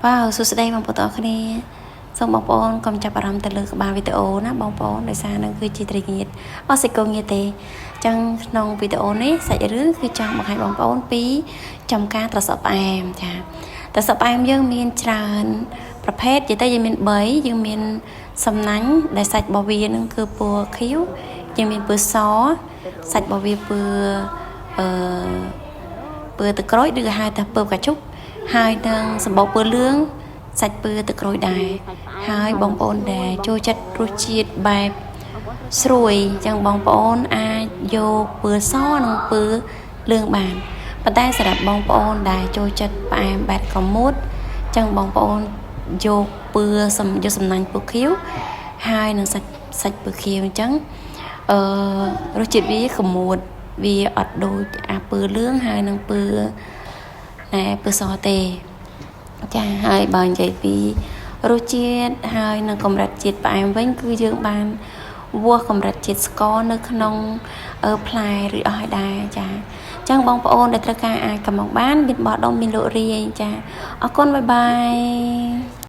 វ៉ាវសួស្តីបងប្អូនទាំងអស់គ្នាសូមបងប្អូនកុំចាប់អារម្មណ៍ទៅលើក្បាលវីដេអូណាបងប្អូនដោយសារនឹងគឺជាត្រីងៀតអត់សាច់គោងៀតទេអញ្ចឹងក្នុងវីដេអូនេះសាច់រឿងគឺចង់បង្ហាញបងប្អូនពីចំការត្រសក់ផ្អែមចាត្រសក់ផ្អែមយើងមានច្រើនប្រភេទនិយាយទៅយើងមាន3យើងមានសំណាញ់ដែលសាច់របស់វានឹងគឺពណ៌ខៀវយើងមានពណ៌សសាច់របស់វាពណ៌អឺពណ៌ទឹកក្រូចឬក៏ហៅថាពណ៌ផ្កាឈូកហើយនឹងសម្បកពណ៌លឿងសាច់ពណ៌ទឹកក្រូចដែរហើយបងប្អូនដែលចូលចិត្តរសជាតិបែបស្រួយអញ្ចឹងបងប្អូនអាចយកពណ៌សនិងពណ៌លឿងបានប៉ុន្តែសម្រាប់បងប្អូនដែលចូលចិត្តផ្អែមបែបក្រមួតអញ្ចឹងបងប្អូនយកពណ៌សំយកសំណាញ់ពណ៌ខៀវហើយនឹងសាច់សាច់ពណ៌ខៀវអញ្ចឹងអឺរសជាតិវាក្រមួតវាអត់ដូចអាពណ៌លឿងហើយនឹងពណ៌ណែពណ៌សទេចាហើយបើនិយាយពីរសជាតិហើយនឹងកម្រិតជាតិផ្អែមវិញគឺយើងបានវាស់កម្រិតជាតិស្ករនៅក្នុងផ្លែឬអស់ហើយដែរចាអញ្ចឹងបងប្អូនដែលត្រូវការអាចកម្មង់បានមានបោះដុំមានលក់រាយចាអរគុណ bye bye.